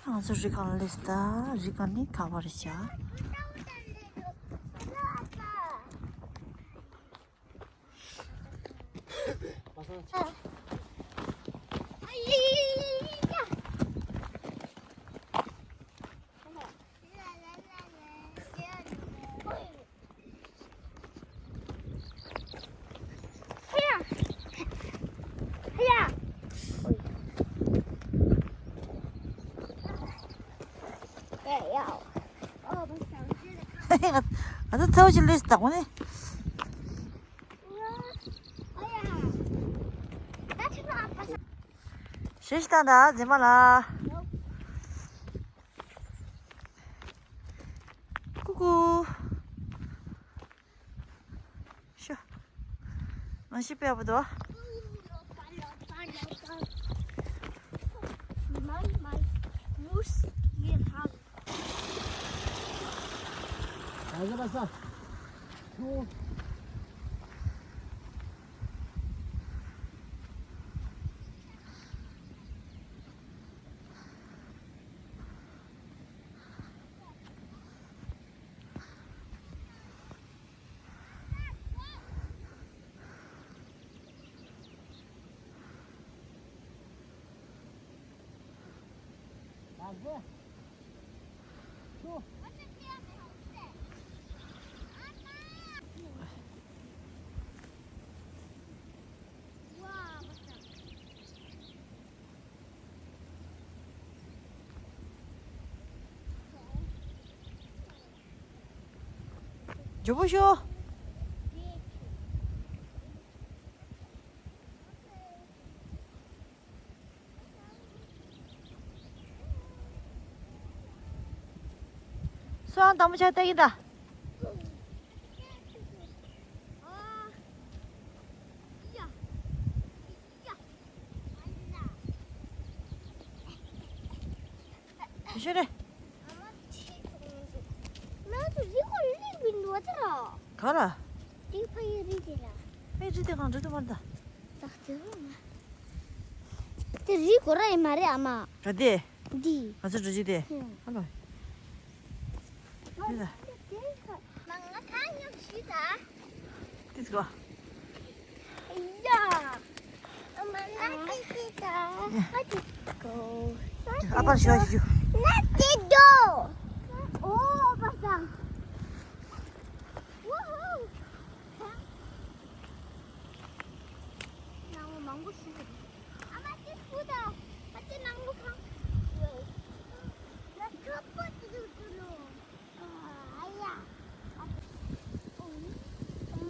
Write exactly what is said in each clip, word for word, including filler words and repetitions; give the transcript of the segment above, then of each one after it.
ང་ཚོ་རི་སྒང་ལ་སླེབས་ད། རི་སྒང་ནི་ག་པར་བཞག་ང་ཚོ་ཚ་བོ་ཅིག་སླེབས་སོང་ད་གོ་ནི། ཞེས་བཏང་ད་མཛེས་མ་ལ། ཀུ་ཀུ། ཤོ། ང་ཤི་པའི་ཨ་བུ་དོ། ཇོ་བོ་ཤོ། སོང་དང་པོ་ཆ་ལྟ་གི་ད། ཤོད་རེ། ང་ཚོ་རི་ཁོ་རི་རི་བིན་འགྲོ་ད་ར། ག་ར། དེ་ཕ་ཡི་རི་དེ་ར། ཕ་ཡི་རི་དེ་གང་འགྲོ་དུ་མར་ད། ད་དེ་རུ་མ། དེ་རི་གོ་ར་ཡི་མ་རེད་ཨ་མ། ག་དེ། འདི། ང་ཚོ་འགྲོ་རྒྱུ་དེ། ཧུང་། ཨ་ལོ། དེ་ལ། མ་ང་ཁ་ཉོ་ཞུ་ད། དེ་ཚོ། ཡ། ཨ་མ་ན་ཏི་ཏི་ད། ཨ་ཏི་ཀོ། ཨ་པར་ཤོ་ཞུ། ན་ཏི་ཏོ། ཨོ་པ་སང་། ཝུ་ཧུ། ནང་མང་པོ་ཞིག་ཨ་མ་ཏི་སུ་ད། ཨ་ཏི་ནང་མོ་ཁང་། ན་ཁ་པོ་ཏི་ཏི་ཏི་ལོ། ཨ་ཡ། ཨ་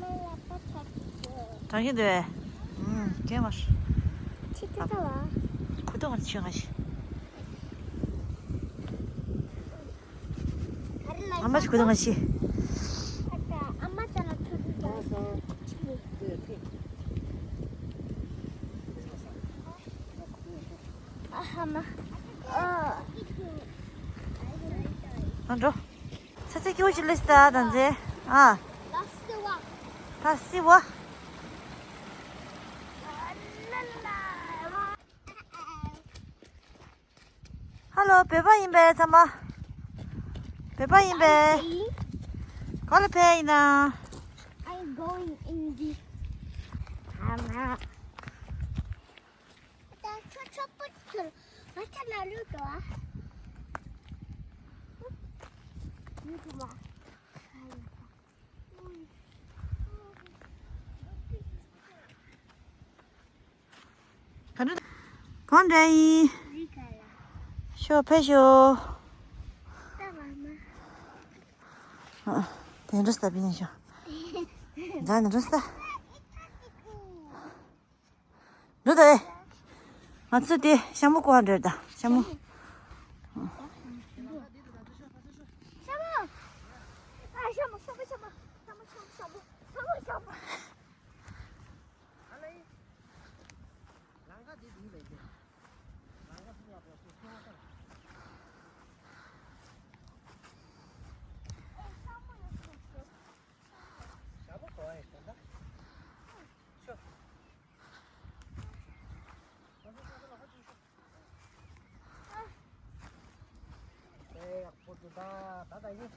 མ་ལ་པ་ཆ་ཏི་ཏི། དྲང་གི་འདུག་ཨེ། ཨུམ། ཀྱེ་མར། ཆི་ཏི་ཏི་ལ། ཁུ་ཏོ་ང་ཆི་ང་ཤི། ཨ་མ་ཆི་ཁུ་ཏོ་ང་ཤི། ཨ་མ་ད་ལ་ཁུ་ཏོ་ང་ཤི། ཨ་ཧ་མ། ཨ། ཨ་འགྲོ། ཚ་ཚ་སྐྱིད་པོ་ཞིག་སླེབས་ད་ད་མཛེས། ཨ། ད་སི་བ། ཧ་ལོ། བོད་པ་ཡིན་པས་ཚང་མ། བོད་པ་ཡིན་པས། ག་ལ་ཕེབས་ཡིན་ན། I'm going in the. ད་ཆོ་ཆོ་པོ་ཚུར་ང་ཆ་ན་ལུས་འགྲོ་ཨ། ཡུ་ཐུ་མ། ག་འདྲ། གང་འདྲ་ཡིན། རི་ཁ་ལ། ཤོ་ཕེ་ཤོ། ད་བ་མ། ཨ། དེ་འདྲ་ས་བི་ན་ཤོ། ཛ་ནི་འདྲ་ས། འགྲོ་ད་ཨེ། ང་ཚོ་དེ་ཤ་མོ་ཀོ་ཧ་འདྲ་ད་ཤ་མོ། ཤ་མོ། ཨ་ཤ་མོ་ཤ་མོ་ཤ་མོ་ཤ་མོ་ཤ་མོ་ཤ་མོ་ཤ་མོ་ཤ་མོ། ད་ད་ད་ཡིན།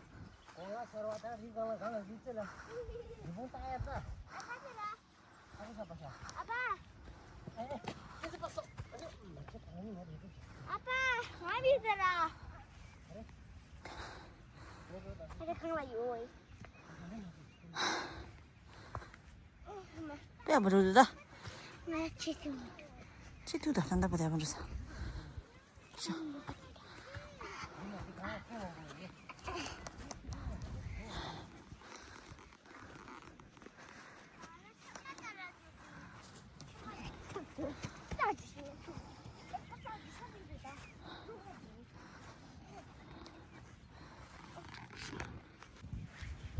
གོང་ལ་ཤར་བ་ད་རི་སྒང་ལ་སྒང་ལ་རི་རྩེ་ལ་རི་བོང་ལྟ་ཡ་ད། ཨ་ཕ་ཁྱེད་ར། ཨ་ཕ་ས་པ་ཤ། ཨ་ཕ། ཨེ་ཨེ། ཁྱེད་ཚོ་པ་སོ། ཨ་ཕ་ང་མི་ཟེར་ར། ཨ་ཕ་ཁང་ལ་ཡོད། པས་མ་རུ་ད། ང་ཆི་ཐུ། ཆི་ཐུ་ད་ད་ད་པ་ད་མ་རུ་ས།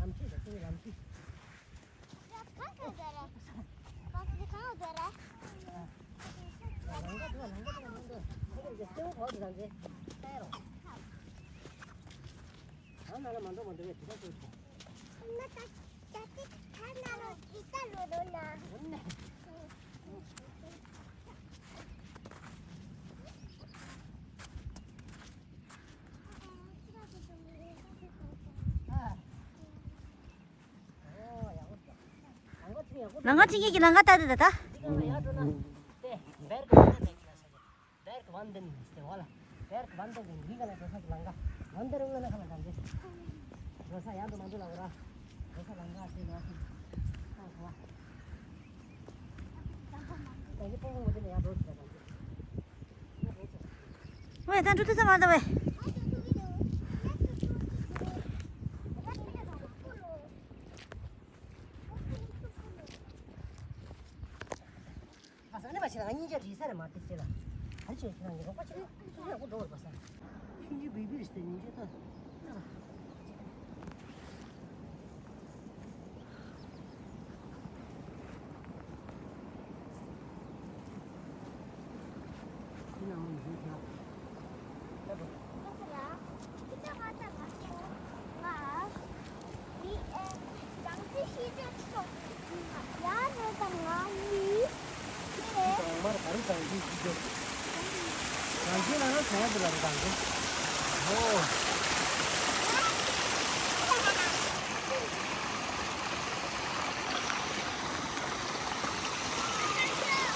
ལམ་ཁྲིད་དང་ཁྱེད་ལམ་ཁྲིད། ཡ་གང་ག་ཟེར་རེད། གང་ག་གང་ཟེར་རེད། ལམ་ཁ་འདུག་ལམ་ཁ་འདུག་ལམ་ཁ་འདུག་ཁྱེད་ཀྱི་སྟོན་གོ་དུ་དང་ཟེར། ལྟ་ཡ་རོགས། ང་ན་ལ་མ་འགྲོ་མ་འགྲོ་བའི་དུས་ད་ཚོད་ཐོག་ང་ད་ད་ཏི་ཁ་ན་ལོ་ཏི་ད་ལོ་རོ་ན། ལང་ཀ་ཅིག་གི་ལང་ཀ་ལྟ་དེ་ད་ད། ལང་ཀ་ཅིག་གི་ལང་ཀ་ལྟ་དེ་ད་ད། Bergwanden སྟེ་བ་ལ། Bergwanden ལང་ཀ། Wanderung ལ་ཁ་ལ་དང་འདི། འགྲོ་ས་ཡག་ཏུ་མ་འདུག་ལ་འོ་ར། འགྲོ་ས་ལང་ཀ་སྟེ་ལ་ཁ་ལ་ཁ་ལ། ད་ཡི་ཕོ་མོ་དེ་ལ་ཡག་འགྲོ་ས་དང་འདི། ཝེ་ད་འགྲོ་ཐུབ་ས་མ་འདུག་ཝེ། ཨ་ས་ནི་མ་ཆེ་ན་སྙིང་རྗེ་རེད་ས་རེད་མ་དེ་ཆེ་ལ། ཨ་ཆེ་ཁྱེད་རང་གི་རོགས་པ་ཆེ་ལ་ཆུ་ཡག་པོ་འགྲོ་བར་པ་ས། ཆུ་ཡི་བི་བི་རེད་ས་སྙིང་རྗེ་ད།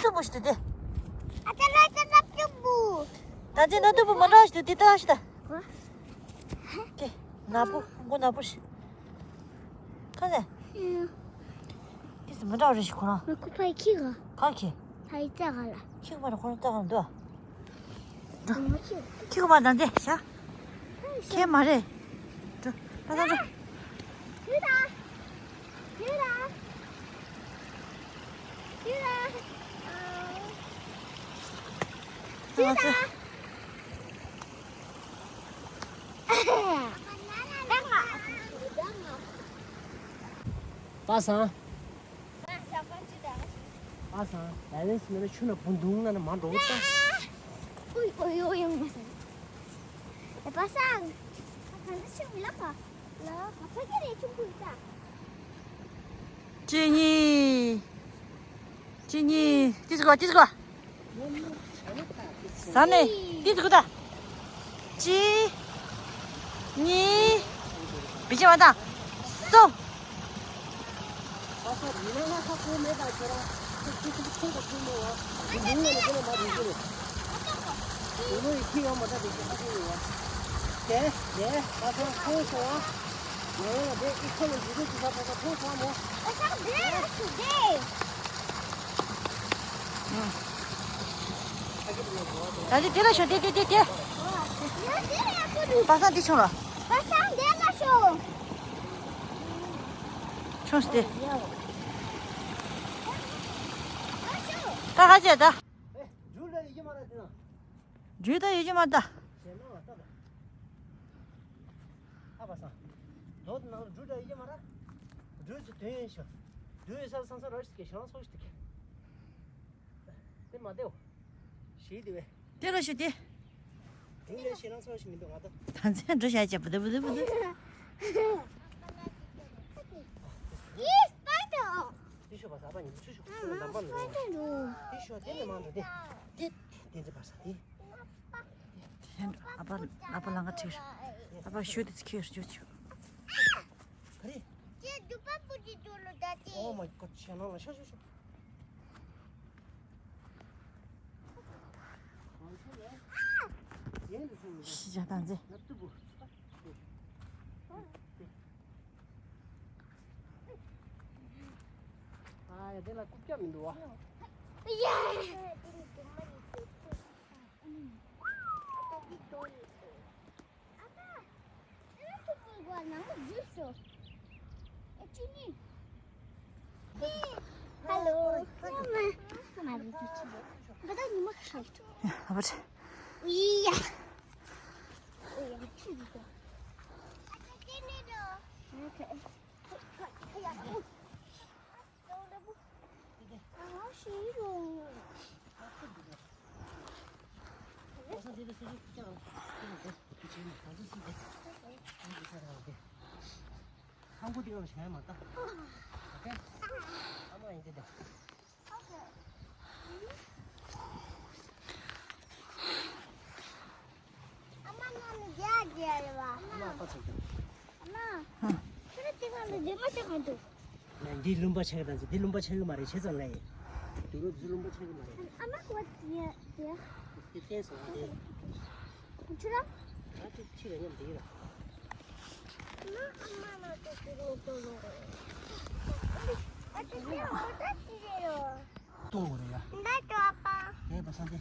ཚོད་པོ་ཞིག་ཏུ་དེ། ཨ་ཏ་ལ་ཏ་ལ་ཏུ་པུ། ད་ཅི་ན་ཏུ་པུ་མ་འདྲ་ཞིག་ཏུ་དེ་ལྟ་ཞིག་ད། ཀེ། ནག་པོ་མགོ་ནག་པོ་ཞིག་ཁ་ཟེ། དེ་སུ་མ་འདྲ་རེ་ཞིག་ཁོ་རང་། ཁོ་ཕ་ཡི་ཁྱི་ག་ག་ཁྱི། ཕ་ཡི་ཙ་ག་ལ། ཁྱི་ག་པ་ར་ཁོ་རང་ཙ་ག་ལ་འདུག་ཁྱི་ག་པ་ད་ཅི་ཤ། ཁྱི་མ་རེད། འགྲོ། ད་ད་འགྲོ། པ་སངས། པ་སངས། བེ་ལེན་སི་མེད་ན་ཆུ་ན་བུ་འདུག་ན་ན་མ་འགྲོ་ད། ཨོ་ཡོ་ཡོ་ཡོ་མ་སངས། པ་སངས། གང་ཆུ་མི་ལ་པ། གཅིག་གཉིས། གཅིག་གཉིས། ཏིས་གོ་ཏིས་གོ་ཟ་ནས་ཏིས་གོ་ད། གཅིག་གཉིས། བི་ཅི་བ་ད། སོ། ད་འདི་འདི་ལ་ཤོག་འདི་འདི་འདི་འདི། པ་སངས་འདི་ཆུང་ར། པ་སངས་འདི་ལ་ཤོག་ཆུང་སྟེ། ད་ཧ་ཅེ་ད། ཇུས་ད་ཡོད་ཀྱི་མ་ད། ཨ་པ་སངས། རྡོ་དེ་ནང་ལ་འབྲུ་འདྲ་ཡོད་མ་ར། འབྲུ་ཚོ་དོན་ཡོད་ཤོ། འབྲུ་ཡོད་ས་ལ་སང་ས་ར་ཞིག་གི་ཤང་སོ་ཞིག་དེ། དེ་མ་དེའོ། ཞེས་དེ་བས། དེ་ར་ཞུ་དེ། དེ་ཡང་ཤེས་རང་ཚོ་ཞིག་མི་འདུག་ང་ད། ད་ཚན་འགྲོ་བྱ་བྱེད་པ་དེ་བུ་དེ་བུ་དེ། ཡིས་པ་དོ། དེ་ཤོ་བ་ས་པ་ཉིད་ཆུ་ཤོ་ཆུ་ལ་འདམ་པ་འགྲོ། དེ་ཤོ་དེ་ནས་མ་འགྲོ་དེ། དེ་དེ་ཚེ་བ་ས་དེ། དེ་ཨ་པ་ཨ་པ་ལང་ཀ་ཁྲིད། ཨ་ཕ་ཤུ་དེ་ཚི་ཁེར་ཅོ་ཆོ། ག་རེ། ཅེ་དུ་པ་པུ་ཅི་ཏོ་ལོ་ད་ཅི། Oh my god ཤ་ནང་ལ་ཤ་ཤ་ཤ། ཤི་ཇ་དང་ཛེ། ཨ་ཡ་དེ་ལ་རྐུབ་བཀྱག་མི་འདུག་བ། Hello. ཨ་མ་ང་ནི་རྒྱ་རྒྱ་རེད་བ། ཨ་མ་ཨ་ཕ་ཚོ་དང་། ཨ་མ། ཁྱོད་རང་དེ་ག་ལ་རྒྱ་མ་ཅག་ག་འདུག་ང་འདི་ལུང་པ་ཆགས་ཀྱི་དང་ཚེ་འདི་ལུང་པ་ཆགས་ཀྱི་མ་རེད་བྱས་ཙང་ལས། དུ་རུབ་ཚོ་ལུང་པ་ཆགས་ཀྱི་མ་རེད། ཨ་མ་ཁོ་རྒྱ་རྒྱ། དེ་བལྟས་སོང་ཨ་དེ། ཁྱོད་རང་། ང་ཚོ་ཕྱི་ལ་མཉམ་འདི་ལ། ཨ་མ་ཨ་མ་ང་ཚོ་དེ་རུ་འགྲོ་ལོ། ཨ་ཅེ་ཁྱོད་འོ་ད་ཅི་རེད་ཡོ། གཏོང་དགོས་རེད་ཡ། ད་ཅོ་ཨ་ཕ། ངའི་པ་སངས་ཏེ།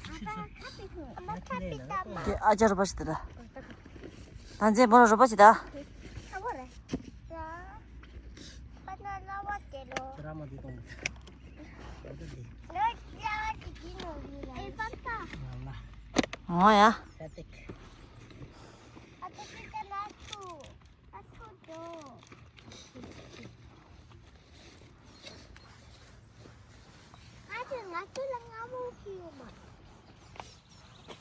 ཨ་ཕ་ཁ་པི་ཁུ། ཨ་མ་ཁ་པི་ཏ་མ། དེ་ཨ་ཅག་རོ་པ་ཞིག་ད་ད། ད་མཛེས་བོ་ལ་རོ་པ་ཞིག་ད། ཨ་བོ་རེད། ད། པ་ན་ལ་བ་དེ་ལོ། ཁྱེད་རང་མ་དེ་གཏོང་། ཨ་ད་དེ། ལོ་ལ་བ་དེ་དེ་ནོ་ཡིན་ལ། ཨེ་ཕ་ཏ། ང་ལ། འོ་ཡ། ད་དེ། ཨ་ད་དེ་ད་ལ་ཐུ། ཨ་ཐུ་དོ། ཨ་ཅེ་ང་ཚོ་ལ་སྔ་མོ་ཁྱི་ཡོད་མ།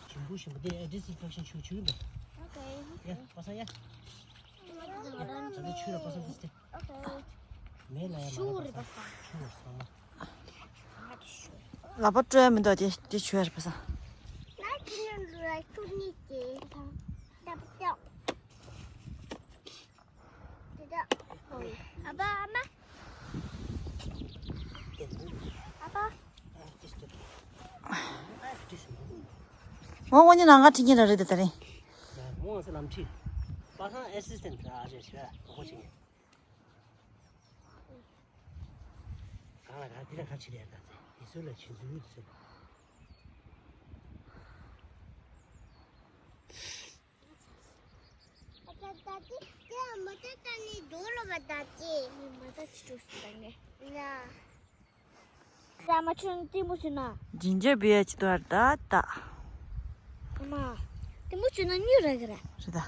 ཞིམ་པོ་ཞིམ་པོ་དེ་ཨེ་ཌི་སི་ཨིན་ཕེག་ཤན་ཆུ་ཆུ་ཡིན་པས། ཨོ་ཁེ། ཡ་པ་སངས་ཡ། ད་ལྟ་ཆུ་ལ་པ་སངས་ཏེ་སྟེ། ཨོ་ཁེ། མེ་ལ་ཡ་མ་ཆུ་རེད་པ་སངས། ཆུ་རེད་སངས། ལག་པ་སྤྲོད་ཡ་མི་འདུག་དེ་དེ་ཆུ་ཡ་རེད་པ་སངས། ང་ཁྱི་ཡང་འགྲོ་ཡ་ཆུ་གཉིས་ཀྱི། ད་པ་སངས། ཨ་ཕ་ཨ་མ། ཨ་ཕ། འོ་འོ་ཉི་ན་ང་ཁྲིད་ཀྱིན་ར་རེད་དེ་ད་རིང་། འོ་ང་ཚོ་ལམ་ཁྲིད། པ་སངས་ཨེ་སི་སི་ཏན་ཊི་ར་ཨ་ཅེ་ཞེས་གོ་ཅིག་གང་ལ་གང་དེ་ལ་ག་ཕྱིར་ཡར་ད་ཚེ་དེ་ཚོ་ལ་བྱིན་ཚུལ་དེ་ཚོ། ད་ཅི་དེ་མ་ད་ད་ནི་རྡོ་ལ་བ་ད་ཅི། མ་ད་ཅི་ཅོ་སི་ད་ནི། ཡ། ས་མ་ཆུན་ཏི་མུ་སུ་ན། ཇིན་ཇར་བི་ཡ་ཅི་ཏོ་ཨར་ད་ད། མ། ཏི་མུ་སུ་ན་ཉུ་ར་ག་ར། རེད་ད།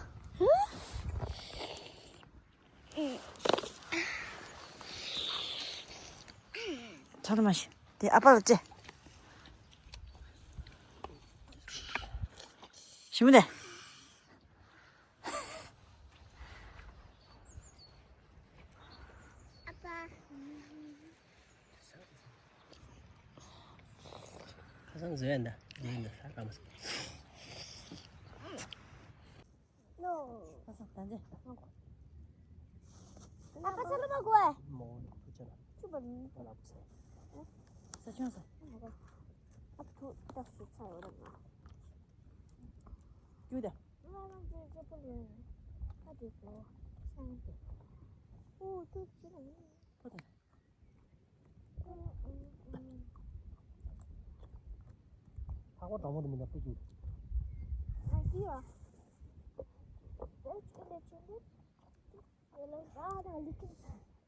ཚར་མ་ཤི། དེ་ཨ་ཕ་ལ་སྤྲད། ཞི་མོ་དེ། ཨ་ཕ། ཁ་སང་བཟོས་ཡ་འདྲ་ལས་འདྲ་ས་ཀ་མ་སོང་། ནོ། ཁ་སང་ད་འདྲ། ཨ་ཕ་ཚ་ལོ་མ་གོ་ཨེ། མོ་ཁུ་ཆ་ལ། ཁྱུ་པ་ནི། ད་ལ་ཁུ་ཆ། ས་ཆུང་ས། ཨ་ཕ་ཐུག་ཏག་སུ་ཚ་ཡོད་རེད་ང་། ཁྱུ་ད། ང་རང་ཚོའི་ཅི་པོ་ལོས། ཨ་དེ་གོ། ས་དེ། ཨོ་ཐུག་ཅི་ལ་ཡིན། ཕོ་དང་། ཧ་གོ་དྲང་མོ་དུ་མི་འདུག་པུ་ཅུ། ཨ་ཅི་ཡ། ཨེ་ཅི་ལེ་ཅི་ལེ། ཡ་ལོ་ར་ད་ལི་ཀིན།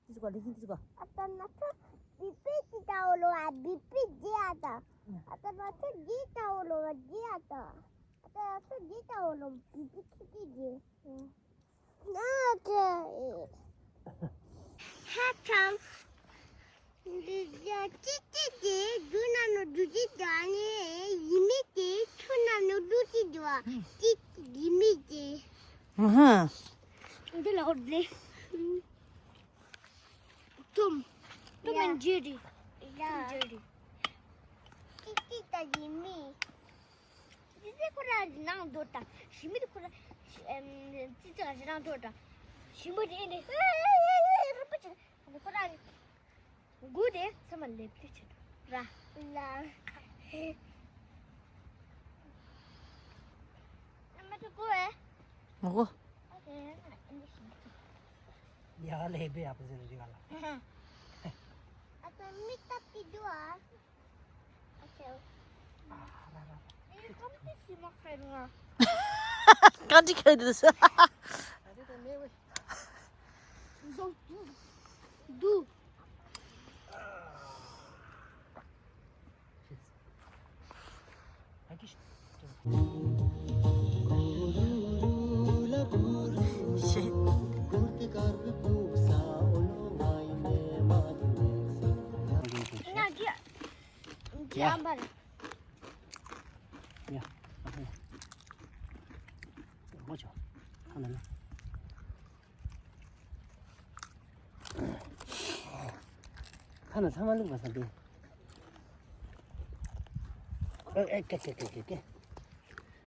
དི་ཟུ་ག་ལི་ཀིན་དི་ཟུ་ག་ཨ་ད་ན་ཚ་བི་པི་ཅི་ཏའོ་ལོ་ཨ་བི་པི་ཇི་ཨ་ད། ཨ་ད་ན་ཚ་ཇི་ཏའོ་ལོ་ཨ་ཇི་ཨ་ད། ཨ་ད་ན་ཚ་ཇི་ཏའོ་ལོ་བི་པི་ཅི་ཏི་ཇི། ན་ཚ། ཧ་ཐང་། འདི་ཡ་ཅི་ཅི་ཅི་རྒྱུ་ན་ནོ་རྒྱུ་ཅི་ད་ནི་ཡི་མི་ཅི་ཆུ་ན་ནོ་རྒྱུ་ཅི་འདུག་ཨ། ཅི་ཡི་མི་ཅི། ཧུ་ཧུ། འདི་ལ་འོ་དེ། ཏུམ། ཏུམ་ཡ། ཨེན་ཇེ་རི། ཡ། ཏུམ་ཇེ་རི། ཅི་ཅི་ད་ཡི་མི། འདི་ཚོ་ ཁོ་རང་གི་ནང་འདོར་དང་། ཞི་མི་དེ་ཁོ་རང་ཨེམ་ཙི་ཙི་ག་ཞིག་རང་འདོར་དང་། ཞི་མི་དེ་ནི་ཧེ་ཧེ་ཧེ་རིན་པོ་ཆེ་ཁོ་རང་གི་མགོ་དེ་ཚང་མ་ལེབ་ལེབ་བྱེད་འགྲོ་ར། ལ། ཨ་མ་ཚོ་གོ་བས། ངོ་གོ། ཨ་དེ་ཨ་འདི་ཞིག་ཡ་ལེ་བེ་ཡ་པ་ཟེར་རི་ག་ལ། ཨ་ཚོ་མི་སྟབས་ཀྱི་འདུག་ཨ། ཀ་ཏི་ཁ་དུ་ས། ང་གི་ཡ། ཡ། ཨ་ཧོ། ཨོ་ཅོ། ཁ་ན་ན། ཁ་ན་ཚང་མ་བླུགས་པ་ས་དེ། ཨེ་ཨེ་ཀེ་ཀེ་ཀེ་ཀེ་ཀེ།